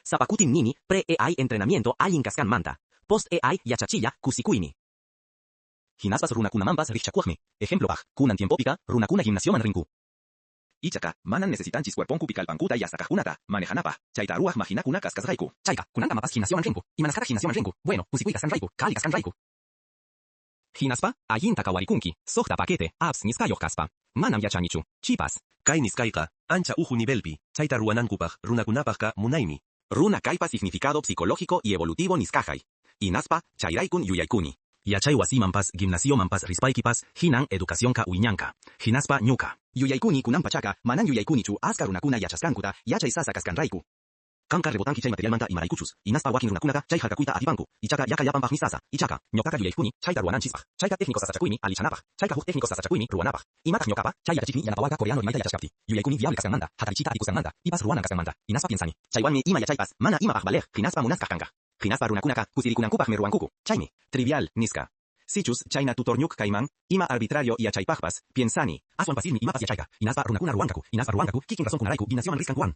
Sapa kutim nini pre-AI entrenamiento allin kasqanmanta. Post-AI yachachiyqa kusikuymi. Hinaspas runakunamanpas rikchakuqmi. Ejemplopaq, kunan tiempopiqa runakuna gimnasioman rinku. Ichaqa, manan necesitanchis cuerponkupi kallpankuta yasakaqkunata manejanapaq, chayta ruwaq makinakuna kasqasrayku. Chayqa, kunankamapas gimnasioman rinku. Imanasqataq gimnasioman rinku? Bueno, kusikuy kasqanrayku, qhali kasqanrayku. Hinaspa, allinta qawarikunki, suqta paquete, apps nisqayuq kaspa. Manam yachanichu. Chipas. Kay nisqayqa, ancha uhu nivelpi, chayta ruwanankupaq, runakunapaqqa munaymi. Runa kaypa significado psicológico y evolutivo nisqahay. Hinaspa, chayraykun yuyaykuni. Yachay wasimanpas gimnasiomanpas rispaykipas hinan educacionqa wiñanqa. Hinaspa ñuqa. Yuyaykuni kunan pachaqa, manan yuyaykunichu aska runakuna yachasqankuta, yachay sasa kasqanrayku. Qamqa rebotanki chay materialmanta imaraykuchus. Hinaspa wakin runakunaqa chay harkakuyta atipanku. Ichaqa yaqa llapanpaqmi sasa. Ichaqa, ñuqaqa yuyaykuni chayta ruwananchispaq. Chayqa técnico sasachakuymi allichanapaq. Chayqa huk técnico sasachakuymi ruwanapaq. Imataq ñuqapa, chay yachachiqmi yanapawarqa coreano rimayta yachachkaptiy. Yuyaykuni viable kasqanmanta, hatarichiyta atikusqanmanta, pipas ruwanan kasqanmanta. Hinaspa piensani. Chaywanmi ima yachaypas, mana imapaq valeq, hinaspa munasqaq kanqa. Hinaspa runakunaqa kusirikunankupaqmi ruwankuku. Chaymi, trivial, nisqa. Sichus, chayna tutorñuq kayman, ima arbitrario yachaypaqpas, piensani. Aswan facilmi imapas yachayqa. Hinaspa runakuna ruwanqaku. Hinaspa ruwanqaku, kikin razonkunarayku, gimnasioman risqankuwan.